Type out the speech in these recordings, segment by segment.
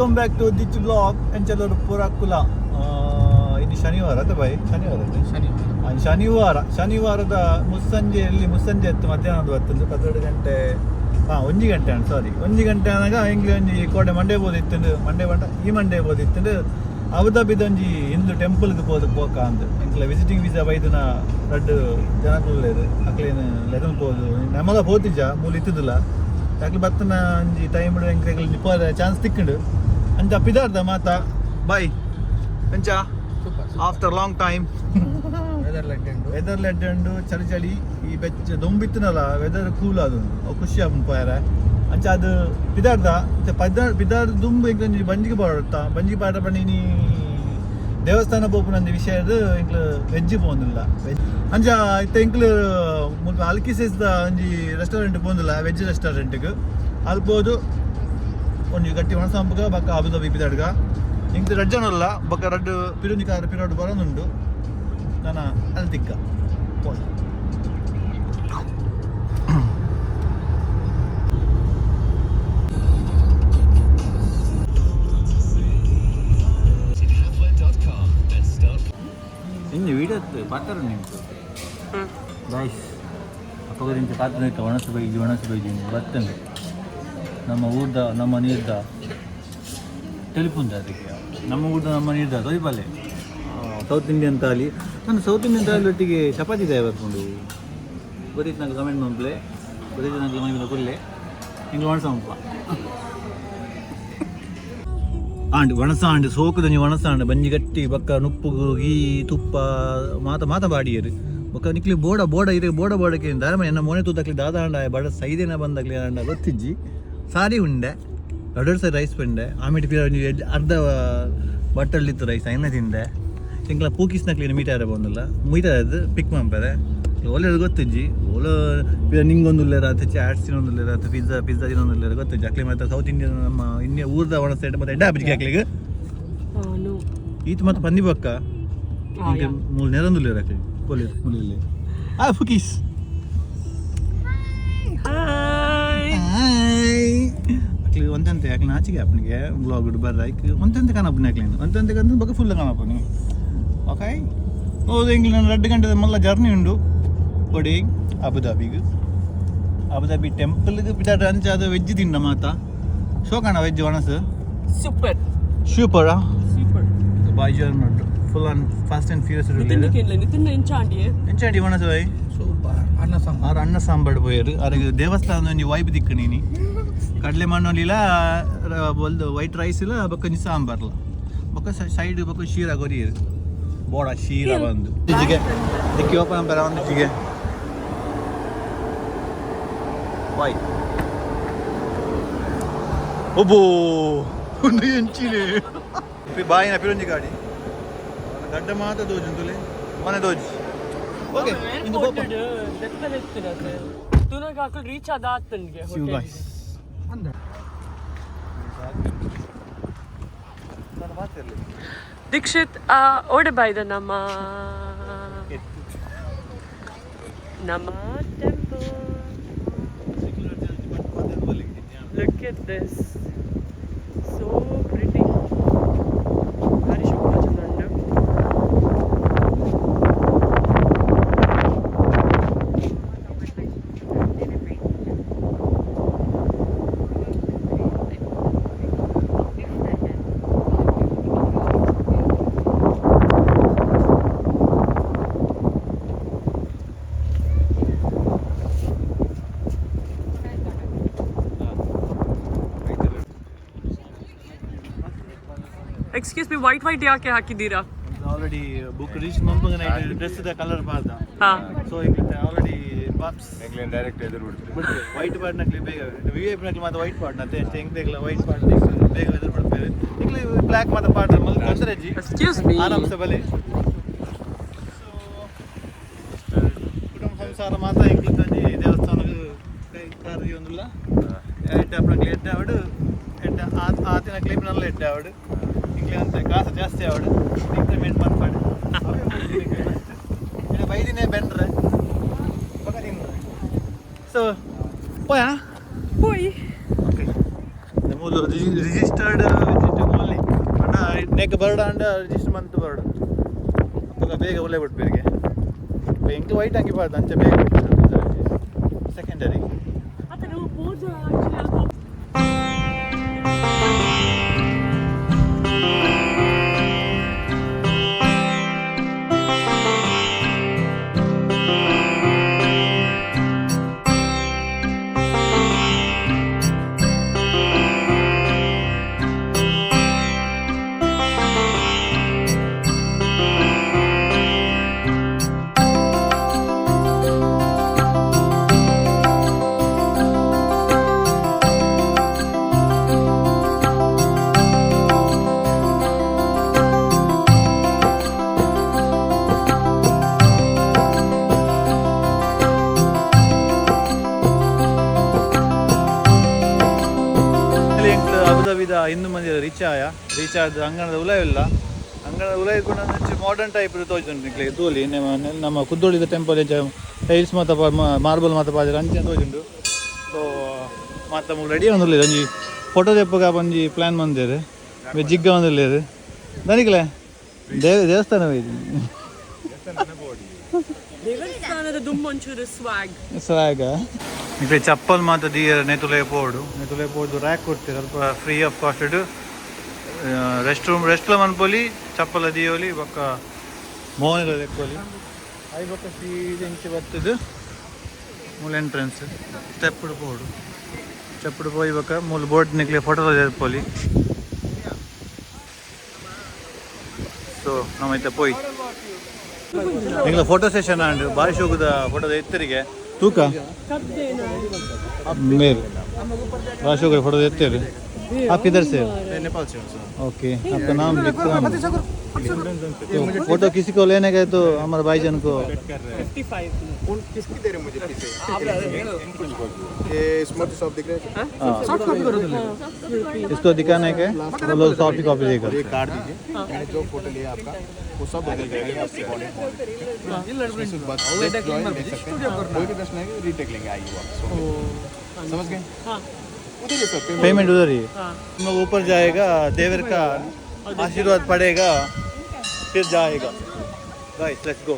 Welcome back to ditch blog. ಎಂಚಲೋರು ಪೂರಾಕುಲ. ಇನ್ನು ಶನಿವಾರ ಅದ ಬಾಯ್, ಶನಿವಾರ ಅದೇ? ಶನಿವಾರ. ಶನಿವಾರ, ಶನಿವಾರದ ಮುಸ್ಸಂಜೆಯಲ್ಲಿ, ಮುಸ್ಸಂಜೆ ಎತ್ತು ಮಧ್ಯಾಹ್ನದ ಹೊತ್ತಂದು 12 ಗಂಟೆ, ಹಾಂ 1 ಗಂಟೆ, ಸಾರಿ, 1 ಗಂಟೆ ಆನಾಗ ಎಂಗ್ಲಿ ಒಂಜಿ ಕೋಟೆ ಮಂಡೇ ಬೋದಿತ್ತಂದು, ಮಂಡೇ ಬಂಡ ಈ ಮಂಡೇ ಬೋದಿತ್ತಂದು ಅಬುದಾಬಿದ ಒಂಜಿ ಹಿಂದೂ ಟೆಂಪಲ್ಗೆ ಪೋದು ಪೋಕ ಅಂದ್. ಎಂಕ್ಲ ವಿಸಿಟಿಂಗ್ ವೀಸಾ ಬೈದಿನ ರಡ್ಡ್ ಜನಕುಲ್ಲೇರು, ಅಕ್ಲೇನು ಲೆದನ್ ಪೋದು ನಮ್ಮಲ ಪೋತಿಜ ಮೂಲು ಇತ್ತದಿಲ್ಲ. ಅಕ್ಲೆ ಬತ್ತನ ಒಂಜಿ ಟೈಮ್ ಎಂಕ್ಲೆ ಪೋರೆ ಚಾನ್ಸ್ ತಿಕ್ಕಂಡು ಅಂಚ ಪಿದಾರ್ದ ಮಾತಾ. ಬಾಯ್, ಅಂಚ super. After long time. Weather ಲಡ್ಡೆ ಉಂಡು. ವೆದರ್ ಲೆಡ್ ಉಂಡು, ಚಳಿ ಚಳಿ. ಈ ಬೆಚ್ಚ ದೊಂಬಿತ್ತನಲ್ಲ, ವೆದರ್ ಕೂಲ್ ಅದು, ಅವು ಖುಷಿ ಆಪುಂಡು ಪೋಯರೆ. ಅಂಚ ಅದು ಪಿದಾರ್ದ ಪದ ಪಿದಾರ್ದ ದುಂಬು ಎಂಕ್ ಒಂಜಿ ಬಂಜಿಗೆ ಪಾಡುತ್ತಾ, ಬಂಜಿಗೆ ಪಾಡ ಪಂಡ ಇನಿ ದೇವಸ್ಥಾನ ಪೋಪುನ ಒಂಜಿ ವಿಷಯದ ಎಂಕ್ಲು ವೆಜ್ ಪೋಂದಿಲ್ಲ. ವೆಜ್ ಅಂಚ ಇತ್ತೆ ಎಂಕ್ಲು ಮುಲ್ಪ ಅಲ್ಕಿಸೆಸ್ದ ಒಂಜಿ ರೆಸ್ಟೋರೆಂಟ್ ಪೋಂದಿಲ್ಲ, ವೆಜ್ ರೆಸ್ಟೋರೆಂಟ್ಗೆ. ಅಲ್ಲಿ ಪೋದು ಒಂಜಿ ಗಟ್ಟಿ ಒಣಸಂಪುಗ ಬೊಕ್ಕ ಅಬುದಾಬಿ ಪಿದಾಡ್ಗ. ಎಂಕ್ ರಡ್ಡ್ ಜನ ಅಲ್ಲ, ಬೊಕ್ಕ ರಡ್ಡ್ ಪಿರೊಂಜಿ ಕಾರ್ ಪಿರೋಡು ಬರೋದುಂಡು. ನನ್ನ ಅಲ್ಲಿ ತಿಕ್ಕ ಪೋಯ್. ಇನ್ನು ವೀಡಿಯೋ ಪಾತ್ರ ನಿಂತು ಗೈಸ್. ಅಪ್ಪಗದಿಂಚ ಪಾತ್ರ ಇತ್ತು. ಒಣಸು ಬೈಜಿ, ಒಣಸು ಬೈಜಿ ಬರ್ತಂಡೆ. ನಮ್ಮ ಊರ್ದ ನಮ್ಮ ನೀರ್ದ ಟೆಲಿಫೋನ್ ಅದಕ್ಕೆ ನಮ್ಮ ಊರ್ದ ನಮ್ಮ ನೀರ್ದ ತೊಯ್ಬಲ್ಲೆ ಸೌತ್ ಇಂಡಿಯನ್ ಥಾಲಿ. ನಾನು ಸೌತ್ ಇಂಡಿಯನ್ ಥಾಲಿ ಒಟ್ಟಿಗೆ ಚಪಾತಿ ತಯಾರು ಬರ್ಕೊಂಡು ಗೊತ್ತಿತ್ತು. ನಂಗೆ ಕಮೆಂಟ್ ಮಂಪ್ಲೆ ಗೊತ್ತಿತ್ತು. ನಂಗೆ ಮನೆ ಕುಲ್ಲೆ ಹಿಂಗೆ ಒಣಸಂಪ ಆಂಡ್ ಒಣಸಾಂಡ್ ಸೋಕುದಂಜಿ ಒಣಸಾಂಡ್ ಬಂಜಿ ಗಟ್ಟಿ. ಬೊಕ್ಕ ನುಪ್ಪುಗು ಗೀ ತುಪ್ಪ ಮಾತ ಮಾತ ಬಾಡಿಯರು. ಬೊಕ್ಕ ನಿಕ್ಲಿ ಬೋಡ ಬೋಡ ಇದೆ, ಬೋಡ ಬೋಡಕ್ಕೆ ದಾರ ಎನ್ನ ಮೋನೆ ತೂತಕ್ಲಿ ದಾದಾಂಡ ಬಡ ಸೈದೇನ ಬಂದಾಗ್ಲಿ ಅಂಡ ಗೊತ್ತಿಜ್ಜಿ. ಸಾರಿ ಉಂಡೆ, ಎರಡು ಸರಿ ರೈಸ್ ಬಂಡೆ. ಆಮೇಲೆ ಪಿರ ಒಂಜಿ ಅರ್ಧ ಬಟ್ಟಲ್ಲಿತ್ತು ರೈಸ್, ಐನ ತಿಂದೆ. ತಿಂಗಳ ಪೂಕಿಸ್ನಕ್ಲಿ ಮೀಟ್ ಆರೆ ಬಂದಿಲ್ಲ, ಮೀಟ್ ಆದ ಪಿಕ್ ಮಂಪರೆ. ಒಳ್ಳೆದು ಗೊತ್ತಿಜ್ಜಿ. ಓಲ ಪಿರ ನಿಂಗೊಂದುಲ್ಲೇರ ಅತ್ತ ಚಾಟ್ಸ್ ತಿನ್ನೊಂದುಲ್ಲೇರ ಅತ್ತ ಪಿಜ್ಜಾ ಪಿಜ್ಜಾ ತಿನ್ನೊಂದುಲ್ಲೇರ ಗೊತ್ತಿಜ್ಜಿ. ಅಕ್ಲಿ ಮತ್ತೆ ಸೌತ್ ಇಂಡಿಯನ್ ನಮ್ಮ ಇಂಡಿಯಾ ಊರ್ದ ಒಣ ಸೈಡ್ ಮತ್ತೆ ಎಡ್ಡ ಆಪಿಜ್ಗೆ ಅಕ್ಲಿಗೆ. ನೋ. ಈತ ಮತ್ತೆ ಪಂದಿ ಬಕ್ಕ ಮೂಲ ನೆರಂದುಲ್ಲೇರ ಅಕ್ಲಿ ಪೊಲಿ ಮುಲಿಲ್ಲಿ ಆ ಫುಕೀಸ್. ಹಾಯ್. ಹಾಯ್. ಅಕ್ಲಿ ಒಂದಂತೆ ಅಕ್ಲಿ ನಾಚಿಗೆ ಅಪ್ಪನಿಗೆ ಬ್ಲಾಗ್ ಬರ್ರ. ಐಕ್ ಒಂದಂತೆ ಕಾಣಪ್ಪನಿ ಅಕ್ಲಿ, ಒಂದಂತೆ ಕಂದು ಬಕ್ಕ ಫುಲ್ ಕಾಣಪ್ಪನಿ. ಓಕೆ, ಹೌದು, ಇಂಗ್ಲಿ ನಾನು 2 ಗಂಟೆ ಮಲ್ಲ ಜರ್ನಿ ಉಂಡು ಕೊಡಿ ಅಬುದಾಬಿಗೆ. ಅಬುದಾಬಿ ಟೆಂಪಲ್ಗೆ ಬಿಟ್ಟಾಟ. ಅಂಚ ಅದು ವೆಜ್ ತಿಂಡ ಮಾತ ಶೋಕಣ ವೆಜ್ ಒಣಸು. ಸೂಪರ್. ಸೂಪರಾ? ಸೂಪರ್. ಬಾಯ್ ಉಂಟು, full on fast and furious. Nitin ಕೇಳಲೆ, ನಿತಿನ್ ಎಂಚಾಂಡಿಯೇ? ಎಂಚಾಂಡಿ ಒಣಸು ಬಾಯ್? ಸೂಪರ್, ಅನ್ನ ಸಾಂಬಾರ್. ಆರು ಅನ್ನ ಸಾಂಬಾರ್ ಪೋಯರು. ಅರೆಗ್ ದೇವಸ್ಥಾನ ಒಂಜಿ ವೈಬ್ ದಿಕ್ಕು ನೀನಿ ಕಡಲೆ ಮಣ್ಣೊಲಿಲ ಬೊಲ್ದು ವೈಟ್ ರೈಸ್ ಇಲ್ಲ, ಬೊಕ್ಕ ಒಂಜಿ ಸಾಂಬಾರ್ಲ, ಬೊಕ್ಕ ಸೈಡ್ ಬೊಕ್ಕ ಶೀರಾ ಕೊರಿಯರು. ಬೋಡ ಶೀರಾ ಬಂದು ಜಿಗೆ ದಿಕ್ಕಿ ಓಪನ್ ಬರ ಒಂದು ಜಿಗೆ ಬಾಯ್. ಒಬ್ಬೋ ಒಂದು ಎಂಚಿನೆ ಬಾಯಿನ ಪಿರೊಂಜಿ ಗಾಡಿ ಗಡ್ಡ ಮಾತ ದೋಜುಂತುಲೆ ಮನೆ ದೋಜಿ. ಓಕೆ, ಇಂದು ಪೋಪ. ತುನಗ ಹಾಕಲು ರೀಚ್ ಆದ ಆತನ್ಗೆ. See you guys. ಅಂದ್ರೆ ನಾನು ಮಾತಿರ್ಲಿ. ದೀಕ್ಷಿತ್ ಓಡೆ ಬಾಯ್ದ ನಮ್ಮ ನಮ್ಮ temple. Look at this, so pretty. ಭಾರಿ ಶೋಕ ಚಂದ ಉಂಟು. ಎಕ್ಸ್ಕ್ಯೂಸ್ ಮೀ, ವೈಟ್ ವೈಟ್ ಯಾಕೆ ಹಾಕಿದ್ದೀರಾ? ಆಲ್ರೆಡಿ ಬುಕ್ ರೀಚ್ ಮಂಪಂಗ ನೈಟ್ ಡ್ರೆಸ್ the colour ಪಾರ್ದ. ಹಾ. ಸೊ ಈಗ ಆಲ್ರೆಡಿ ಪಾಪ್ಸ್ ಎಂಗ್ಲೆಂಡ್ ಡೈರೆಕ್ಟ್ ಎದುರು ಬಿಡ್ತೀರಿ. ಬಿಡ್ತೇವೆ. ವೈಟ್ ಪಾರ್ಟ್ ನಕ್ಲಿ ಬೇಗ, ವಿ I P ನಕ್ಲಿ ಮಾತ್ರ ವೈಟ್ ಪಾರ್ಟ್ ನತ್ತೆ ಅಷ್ಟೇ. ಹೆಂಗ್ ವೈಟ್ ಪಾರ್ಟ್ ಬೇಗ ಎದುರು ಬಿಡ್ತೇವೆ. ಈಗಲೇ ಬ್ಲ್ಯಾಕ್ ಮಾತ್ರ ಪಾರ್ಟ್ ಮಲ್ ತೊಂದರೆ ಜಿ. ಎಕ್ಸ್ಕ್ಯೂಸ್ ಮೀ. ಆರಾಮ್ಸೆ ಬಲೆ. ಕುಟುಂಬ ಸಂಸಾರ ಮಾತ್ರ ಎಂಕ್ಲಂಜಿ ದೇವಸ್ಥಾನಕ್ಕೆ ಕಾರ್ ಒಂದುಲ್ಲ. ಎಡ್ಡೆ ಅಪ್ಪನಕ್ಲಿ ಎಡ್ಡೆ ಆವಡು, ಎಡ್ಡೆ ಆತಿನ ಕ್ಲಿಪ್ನಲ್ಲ ಎಡ್ಡೆ ಆವಡು. ಇಂಕ್ಲೆ ಅಂತ ಕಾಸು ಜಾಸ್ತಿ ಆವಡು, ಇಂಕ್ರಿಮೆಂಟ್ ಮನ್ಪಾಡು. ಬೈದಿನೇ ಬೆಂಡ್ರೆ ಸೊ ಪೋಯಾ. ಪೋಯ್. ಓಕೆ, ಮೂಲು ರಿಜಿಸ್ಟರ್ಡ್ ವಿಸಿಟ್ ನೆಕ್ ಬರಡ ಅಂಡ ರಿಜಿಸ್ಟರ್ ಮಂತ್ ಬರಡ ಅಪ್ಪಗ ಬೇಗ ಉಲ್ಲೆ ಬಿಟ್ಬೇರಿಗೆ. ಎಂಕ್ ವೈಟ್ ಅಂಗಿ ಬಾರ್ದು, ಅಂಚೆ ಬೇಗ ಸೆಕೆಂಡರಿ. ಅತನು ಪೂಜಾ actually. ಎಂಕ್ಲು ಅಬುದಾಬಿದ ಹಿಂದೂ ಮಂದಿರ ರೀಚ್ ಆಯ. ರೀಚ್ ಆದ ಅಂಗಣದ ಉಲ ಇಲ್ಲ. ಅಂಗಣದ ಉಲ ಕೂಡ ಮಾಡರ್ನ್ ಟೈಪ್ ತೋಜುಂಡು ನಿಕ್ಲೆಗ್ ತೂಲಿ. ನಮ್ಮ ನಮ್ಮ ಕುದ್ದೋಳಿದ ಟೆಂಪಲ್ ಟೈಲ್ಸ್ ಮಾತ, ಮಾರ್ಬಲ್ ಮಾತ ಪಾಜರ ಅಂಚೆ ತೋಜುಂಡು. ಸೊ ಮಾತ ಮೂಲು ರೆಡಿ ಒಂದುಲ್ಲೆರ್. ಒಂಜಿ ಫೋಟೋ ದೆಪ್ಪಗ ಒಂಜಿ ಪ್ಲಾನ್ ಮಂದೆರ್, ಜಿಗ್ಗ ಒಂದುಲ್ಲೆರ್. ದನಿಕ್ಲೆ ದೇವಸ್ಥಾನ. ದೇವಸ್ಥಾನದ ದುಮ್ಮೊಂಚೂರು ಸ್ವಾಗ್. ಸ್ವಾಗ್. ನಿಕ್ಲೆ ಚಪ್ಪಲ್ ಮಾತ ದೀಯರ ನೆತುಲೆ ಪೋಡು. ನೆತುಲೆ ಪೋದು ರ್ಯಾಕ್ ಕೊಡ್ತೀರ ಅಲ್ಪ, free of cost. Rest room ರೆಸ್ಟ್ಲ ಮನ್ಪೊಲಿ, ಚಪ್ಪಲ ದಿಯೋಲಿ, ಬೊಕ್ಕ ಮೋನೆಲ ದೆಕ್ಕೊಲಿ. I ಬೊಕ್ಕ ಸೀದ ಇಂಚೆ ಬತ್ತದು ಮೂಲ ಎಂಟ್ರೆನ್ಸ್. ಸ್ಟೆಪ್ ಪೋಡು, ಸ್ಟೆಪ್ ಪೋಯಿ ಬೊಕ್ಕ ಮೂಲು ಬೋಟ್ ನಿಕ್ಲೆ ಫೋಟೋ ದೆಪ್ಪೊಲಿ. ಸೊ ನಮ್ಮ ಇತ್ತೆ ಪೋಯಿ ನಿಕ್ಲೆ ಫೋಟೋ ಸೆಷನ್ ಆಂಡ್. ಬಾರಿ ಶೋಕುದ ಫೋಟೋ ಎತ್ತರಿಗೆ ತೂಕ ಮೇರು. ಬಾರಿ ಶೋಕುದ ಫೋಟೋ ಎತ್ತೇರು. आप किधर से हो? नेपाल से हूँ सर। ओके, आपका नाम विक्रम। तो फोटो किसी को लेने गए तो हमारे भाईजान को 55. उन किसकी दे रहे मुझे पीछे? ये स्मूथ शॉप दिख रहे हैं। हाँ, इसको दिखाने के वो लोग सॉफ्ट कॉपी देगा। ये कार्ड दीजिए। मैंने जो फोटो लिया आपका, वो सब बदल जाएगा उससे। ले सकते हैं। कोई भी प्रश्न है, रीटेक लेंगे। आइए वापस। समझ गए? उधर ही सर। पेमेंट उधर ही। हाँ। हम लोग ऊपर जाएगा, देवर का आशीर्वाद पड़ेगा, फिर जाएगा। Guys, let's go.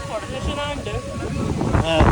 Photo session and ಹಾಂ.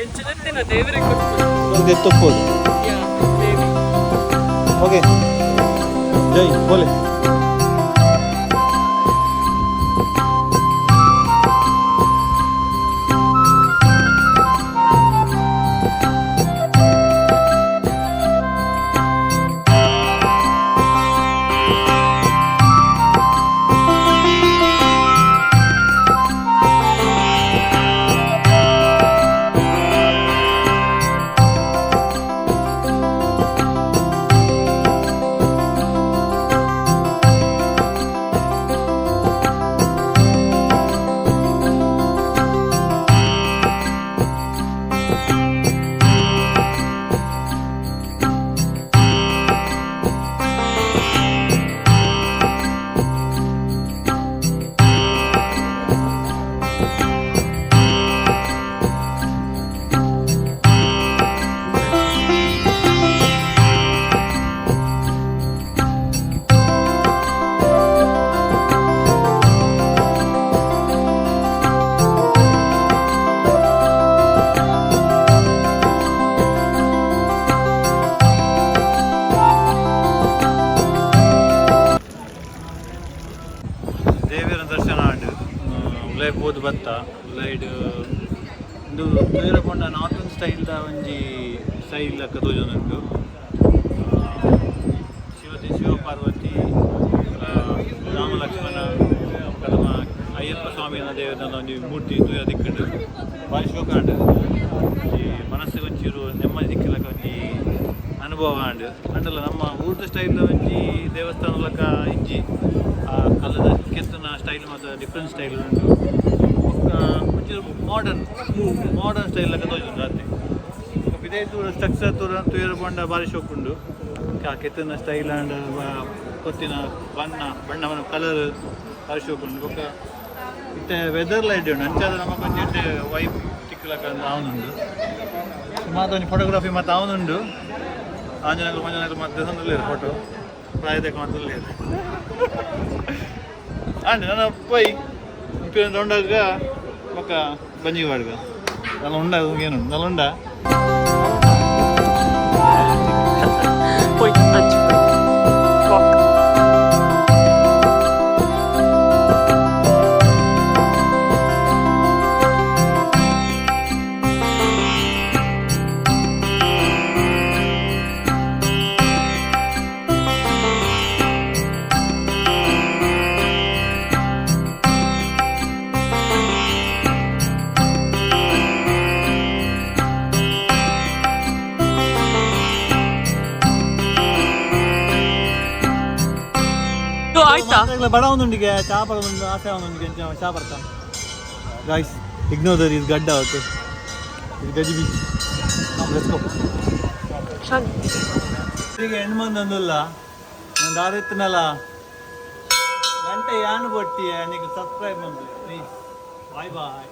ಎಂಚಿನ ದೇವರಿಗೆ ಗೊತ್ತು. ತಪ್ಪೋದು. ಯಾ ದೇವಿ. ಓಕೆ, ಜೈ ಬೋಲೆ. ದೇವರ ದರ್ಶನ ಆಂಡ್. ಉಲೈ ಪೋದು ಬತ್ತ. ಉಲೈಡ್ ಉಂದು ತೂಯೆರೆ ಪೋಂಡ ನಾರ್ತನ್ ಸ್ಟೈಲ್ದ ಒಂಜಿ ಸ್ಟೈಲ್ ಲೆಕ್ಕ ತೋಜೊಂದುಂಡು. ಶಿವ ಶಿವ ಪಾರ್ವತಿ, ರಾಮ ಲಕ್ಷ್ಮಣ, ನಮ್ಮ ಅಯ್ಯಪ್ಪ ಸ್ವಾಮಿನ ದೇವರ ಒಂಜಿ ಮೂರ್ತಿ ತೂಯೆರೆ ತಿಕ್ಕುಂಡು. ಬಾರಿ ಶೋಕ ಆಂಡ್. ಈ ಮನಸ್ಸಿಗೆ ಒಂಚೂರು ನೆಮ್ಮದಿ ತಿಕ್ಕಿಲಕ ಒಂಜಿ ಅನುಭವ ಆಂಡ್. ಅಂಡಲ ನಮ್ಮ ಊರ್ದ ಸ್ಟೈಲ್ ಒಂಜಿ ದೇವಸ್ಥಾನ ಲೆಕ್ಕ ಇಂಜಿ. ಆ ಕಲ್ಲದ ಕೆತ್ತುನ ಸ್ಟೈಲ್ ಮಾತ ಡಿಫ್ರೆಂಟ್ ಸ್ಟೈಲ್ ಉಂಟು. ಬೊಕ್ಕ ಒಂಚೂರು ಮಾಡರ್ನ್ ಮಾಡರ್ನ್ ಸ್ಟೈಲ್ ಲೆಕ್ಕ ತೋಜುಂಡು ಅತ್ತೆ. ಬೊಕ್ಕ ಪಿದಯಿ ತೂರ ಸ್ಟ್ರಕ್ಚರ್ ತೂರ ತೂಯೆರೆ ಪೋಂಡ ಬಾರಿ ಶೋಕ್ ಉಂಡು. ಆ ಕೆತ್ತುನ ಸ್ಟೈಲ್ ಆಂಡ್ ಕೊತ್ತಿನ ಬಣ್ಣ ಬಣ್ಣ ಕಲರ್ ಬಾರಿ ಶೋಕ್ ಉಂಡು. ಬೊಕ್ಕ ಇತ್ತೆ ವೆದರ್ ಲೈಟ್ ಉಂಡು. ಅಂಚಾದ ನಮ್ಮ ಒಂಜಿ ಎಡ್ಡೆ ವೈಬ್. ತಿಕ್ಕಲಕ್ಕ ಆವೊಂದುಂಡು. ಮಾತ ಒಂಜಿ ಫೋಟೋಗ್ರಫಿ ಮಾತ ಆವೊಂದುಂಡು. ಆಂಜನಕುಲು ಮಂಜನಕುಲು ಮಾತ ದೆಸೊಂದುಲ್ಲೆರ್ ಫೋಟೋ, ಪ್ರಾಯದಕ್ಕೆ ಮಾತ ಉಲ್ಲೆರ್. ಆಂಡ್ ನನ ಪೋಯ್ ಉಂಡಾಗ ಬೊಕ್ಕ ಬಂಜಿಗೆ ಪಾಡ್ಗ. ನಲ್ಲ ಉಂಡ ಏನು ನಲ್ಲ ಉಂಡ. ಪೋಯ್ ಅಂಚಿ ಪೋಯ್ ವಾಕ್. ಆಯ್ತಾ? ಬಡ ಒಂದುಂಡಿಗೆ ಚಾ ಪರ ಒಂದು ಆಸೆ ಒಂದುಂಡಿಗೆ ಚಾ ಬರ್ತಾ. ಗಾಯ್ಸ್, ಇಗ್ನೋರ್ there is ಗಡ್ಡ. ಓಕೆ, ಇದು ಗಜಿ ಬೀಚ್. Let's go. ಶಾಂತಿ. ಈಗ ಹೆಣ್ಮಂದೊಂದುಲ್ಲ, ನಾನು ದಾರೆತ್ತನಲ್ಲ ಗಂಟೆ ಯಾನು ಬೊಟ್ಟಿ. ನೀನು ಸಬ್ಸ್ಕ್ರೈಬ್ ಮಾಡಿ ಪ್ಲೀಸ್. Boy boy.